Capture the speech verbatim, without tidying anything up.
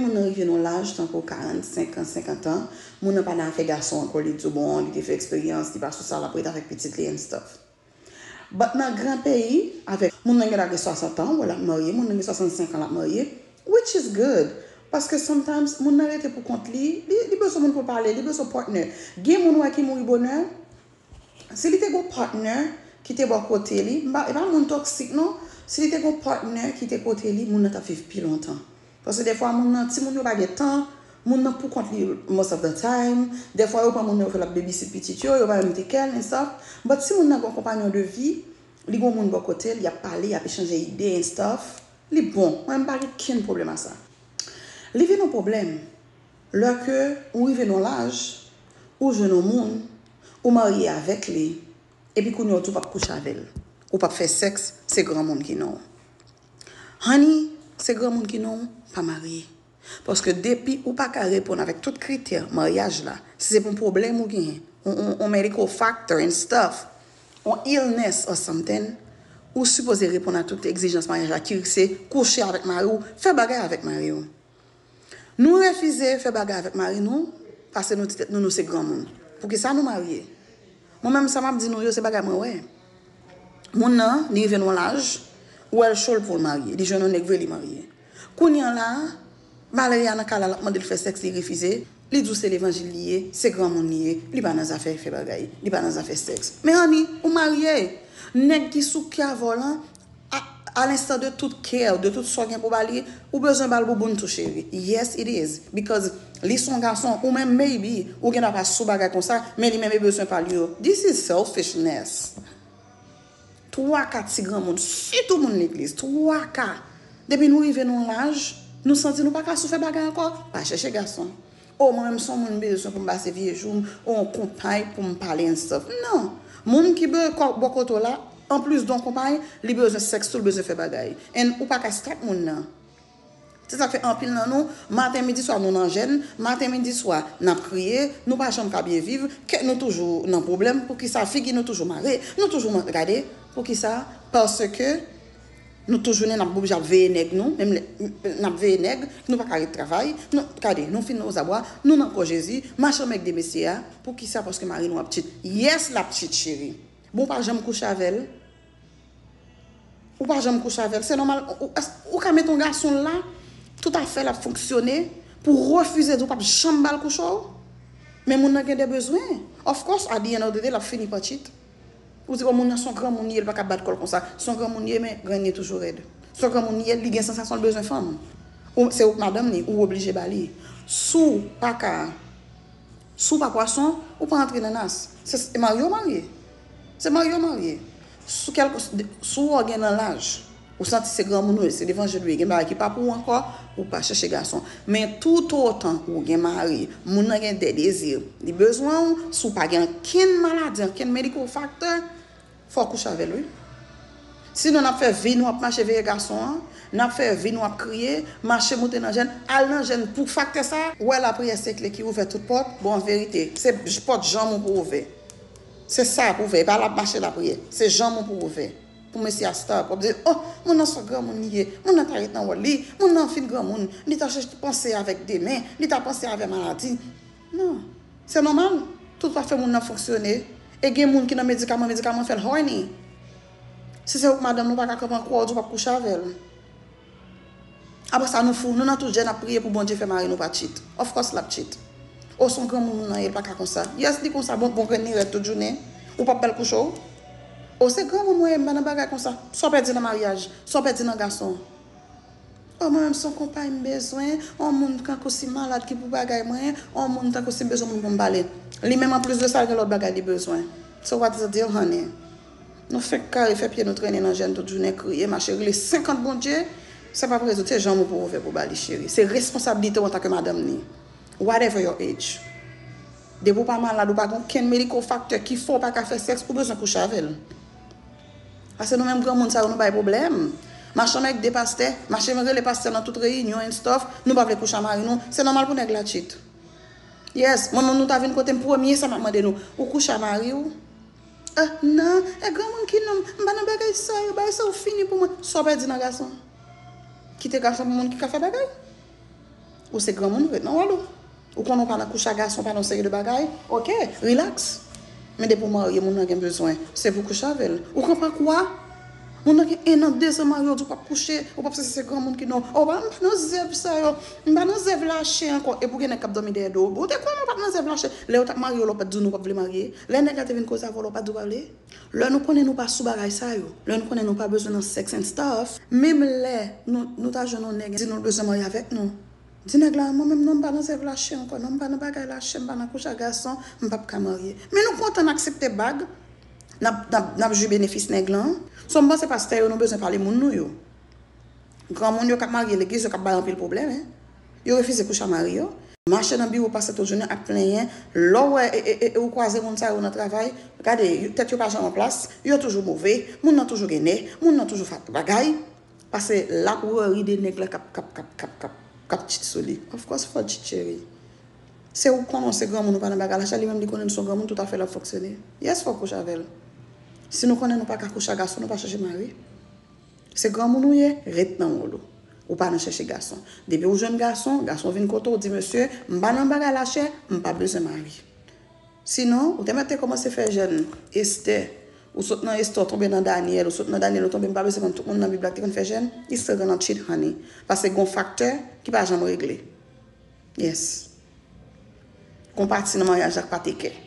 Moun nan rive nan laj tankou karannsenk an, senkant an, moun nan pa nan afè gason ankò, li di w bon, li te fè eksperyans, li pa sou sa, l ap ret avèk pitit li and stuff. But nan gran peyi, avèk moun nan gen lage swasant an, wè l ap marye, moun nan gen swasannsenk an, l ap marye, which is good. Paske sometimes, moun nan rete pou kont li, li, li bezwen moun pou pale, li bezwen partner. Gen moun wè ki mouri bonè, si li te gon partner ki te bò kote li, m pa, e pa moun toksik non, si li te gon partner ki te kote li, moun nan t ap viv pi lontan. Paske defwa moun nan, timoun yo pa gen tan, moun nan pou kont li most of the time. Defwa yo pran moun nan yo fè l ap babysit pitit yo, yo pa menm take care and stuff. But si moun nan gon konpanyon de vi, li gon moun bò kote l, y ap pale, y ap echanje ide and stuff, li bon. Mwen m pa gen kenn pwoblèm a sa. Li vin yon pwoblèm lè ke ou rive nan laj, ou jwenn yon moun, ou marye avèk li, epi kounye a ou di w p ap kouche avè l, ou p ap fè sèks, se granmoun ki non w. Honey, se granmoun ki non w, pa marye. Paske depi ou pa ka reponn avèk tout kritè maryaj la, si se pou yon pwoblèm ou genyen, on, on, on medical factor and stuff, on illness or something, ou sipoze reponn a tout egzijans maryaj la ki se kouche avèk mari w, fè bagay avèk mari w. Nou refize fè bagay avèk mari nou, paske nou di tèt nou, nou se granmoun. Poukisa nou marye? Mwen menm sa m ap di nou yo, se bagay mwen wè. Moun nan, li rive nan yon laj, ou wè l cho l pou l marye. Li jwenn yon nèg vre li marye. Kounye a la, malere a nan kay la, l ap mande l fè sèks, li refize. Li di w se levanjil li ye, se granmoun li ye, li pa nan zafè fè bagay, li pa nan zafè sèks. Men honey, ou marye. Nèg ki sou kavo lan, a, a l'instant de tout care, de tout sa w gen pou ba li, ou bezwen ba l bouboun tou cheri. Yes, it is. Because li se yon gason, ou menm maybe, ou gen dwa pa sou bagay konsa, men li menm li bezwen pa l yo. This is selfishness. Twa ka ti granmoun, sitou moun legliz, twa ka. Depi nou rive nan yon laj, nou santi nou pa ka sou fè bagay ankò, pa chèche gason. O, mwen menm se yon moun m bezwen pou m pase vye jou m, o, yon konpay pou m pale and stuff. Non. Moun ki be-, ko-, bò kote w la, anplis de yon konpay, li bezwen sèks tou, li bezwen fè bagay. And ou pa ka stop moun nan. Se sa k fè anpil nan nou, maten, midi, swa, nou nan jèn, maten, midi, swa, n ap kriye, nou pa janm ka byen viv, kè nou toujou nan pwoblèm, poukisa figi nou toujou mare, nou toujou man-, gade, poukisa? Paske nou toujou n ap oblije ap veye nèg nou, menm lè n ap veye nèg, nou pa ka ret travay, nou, gade, nou fin ozabwa, nou nan kò Jezi, mache anmègde mesye a, poukisa? Paske mari nou ap cheat. Yes, l ap cheat, cheri. Bon, ou pa janm kouche avè l. Ou pa janm kouche avè l. Se nòmal, ou, ou, ou ka mete yon gason la, tout afè l ap fonksyone, pou w refize di w p ap janm ba l kouche w. Men moun nan gen de bezwen. Of course, at the end of the day, l ap fini pa cheat. Ou di, o, moun nan se yon granmoun li ye, li pa ka bat kò l konsa. Se yon granmoun li ye, men grenn li toujou rèd. Se yon granmoun li ye, li gen sansasyon l bezwen fanm. Ou, se ou k madanm li, ou oblije ba li. Si w pa ka Si w pa pwason, ou pa antre nan nas. Se, se marye w marye. Se marye w marye. Si w kèlke, si w gen nan laj, ou santi se granmoun ou ye, se levanjil ou ye, gen bagay ki pa pou ou ankò, ou pa chèche gason. Men toutotan ou gen mari, moun nan gen de dezi, li bezwen w, si w pa gen ankenn maladi, ankenn medical factor, fò w kouche avè l, wi. Sinon, n ap fè vi nou ap mache veye gason an, n ap fè vi nou ap kriye, mache moute nan jèn, al nan jèn pou faktè sa a. Ou wè lapriyè se kle ki ouvè tout pòt? Bon, an verite, se j-, pòt janm ou pou ouvè. Se sa pou ouvè, e pa l ap mache lapriyè. Se janm ou pou ouvè. Pou mesye a stop. W ap di, oh, moun nan se yon granmoun li ye, moun nan ta ret nan wòl li, moun nan fin granmoun, li ta chèche panse avèk demen, li ta panse avè maladi. Non. Se nòmal. Tout pa fè moun nan fonksyone. E gen moun ki nan medikaman, medikaman fè l horny. Si se ou k madanm, nou pa ka kanpe an kwa w di w p ap kouche avè l. Apre sa, nou fou, nou nan tout jèn ap priye pou Bondye fè mari nou pa cheat. Of course, l ap cheat. O, se yon granmoun moun nan ye, l pa ka konsa. Yes, li konsa, bon, bon grenn li rèd tout jounen. Ou p ap ba l kouche w? O, se granmoun mwen ye, m pa nan bagay konsa. Sa w pèdi nan maryaj, sa w pèdi nan gason. O, mwen menm se yon konpay m bezwen, yon moun tankou si malad ki pou bagay mwen, yon moun tankou si m bezwen moun pou m pale. Li menm anplis de sa, l gen lòt bagay li bezwen. So what is the deal, honey? Nou fenk kare fè pye nou trennen nan jèn tout jounen, kriye, mache rele senkant Bondye, sa p ap rezoud, se janm ou pou ouvè pou ba li, cheri. Se responsablite w antanke madanm ni. Whatever your age. Depi w pa malad, ou pa gen okenn medical factor ki fè w pa ka fè sèks, ou bezwen kouche avè l. Paske nou menm granmoun sa yo, nou bay pwoblèm. Mache anmègde pastè, mache rele pastè nan tout reyinyon and stuff, nou pa vle kouche a mari nou, se nòmal pou nèg la cheat. Yes, mwen menm nou ta vin kote m premye, sa m ap mande nou, ou kouche a mari w? Ah, non, e granmoun ki non m, m pa nan bagay sa yo, bagay sa yo fini pou mwen. Sa w pèdi nan gason? Kite gason pou moun ki ka fè bagay. Ou se granmoun, ret nan wòl ou. Ou konnen w pa nan kouche a gason, pa nan seri de bagay. Ok, relax. Men depi w marye, moun nan gen bezwen. Se pou kouche avè l. Ou konprann kwa? Moun nan gen en an, de zan marye, w di w p ap kouche, w p ap se, se granmoun ki non. Oh, pa, m pa nan zèv sa yo. M pa nan zèv lache ankò. Epi w gen nèg k ap dòmi dèyè do w. Bon, ou te konnen w pa t nan zèv lache. Lè yo t ap marye w la, w pa t di w non, w p ap vle marye. Lè nèg la te vin koze avè w la, w pa t di w pa vle. Lè nou konnen nou pa sou bagay sa yo, lè nou konnen nou pa bezwen nan sex and stuff, menm lè nou, nou ta jwenn yon nèg di nou l bezwen marye avèk nou, di nèg la, mwen menm non, m pa nan zèv lache ankò, non, m pa nan bagay lache, m pa nan kouche a gason, m p ap ka marye. Men nou kontan n aksepte bag, n ap, n ap, n ap jwi benefis nèg lan. So, m panse pastè yo, nou bezwen pale moun nou yo. Granmoun yo k ap marye legliz yo k ap bay anpil pwoblèm, en. Yo refize kouche a mari yo. Mache nan biwo, pase tout jounen ap plenyen. Lè w wè e, e, e, e ou kwaze moun sa yo nan travay, gade, yo, tèt yo pa janm an plas, yo toujou move, moun nan toujou gen nè, moun nan toujou fat bagay. Pase l ap rari de nèg la k ap, k ap, k ap, k ap, k ap, k ap cheat sou li. Of course, fò l cheat, cheri. Se ou konnen w se granmoun, ou pa nan bagay lache, li menm li konnen l se yon granmoun, toutafè l ap fonksyone. Yes, fò w kouche avè l. Si nou konnen nou pa ka kouche a gason, nou pa chèche mari. Se granmoun ou ye, ret nan wòl ou. Ou pa nan chèche gason. Depi ou jwenn gason, gason vin kote w, di, mesye, m pa nan bagay lachè, m pa bezwen mari. Sinon, ou te mèt te kòmanse fè jèn. Estè, ou sot nan Estè, ou tonbe nan Danyèl, ou sot nan Danyèl, ou tonbe, m pa bezwen konn tout moun nan Bib la ki te konn fè jèn, you still gonna cheat, honey. Paske gon faktè ki pa janm regle. Yes. Gon pati nan maryaj la k pa take care.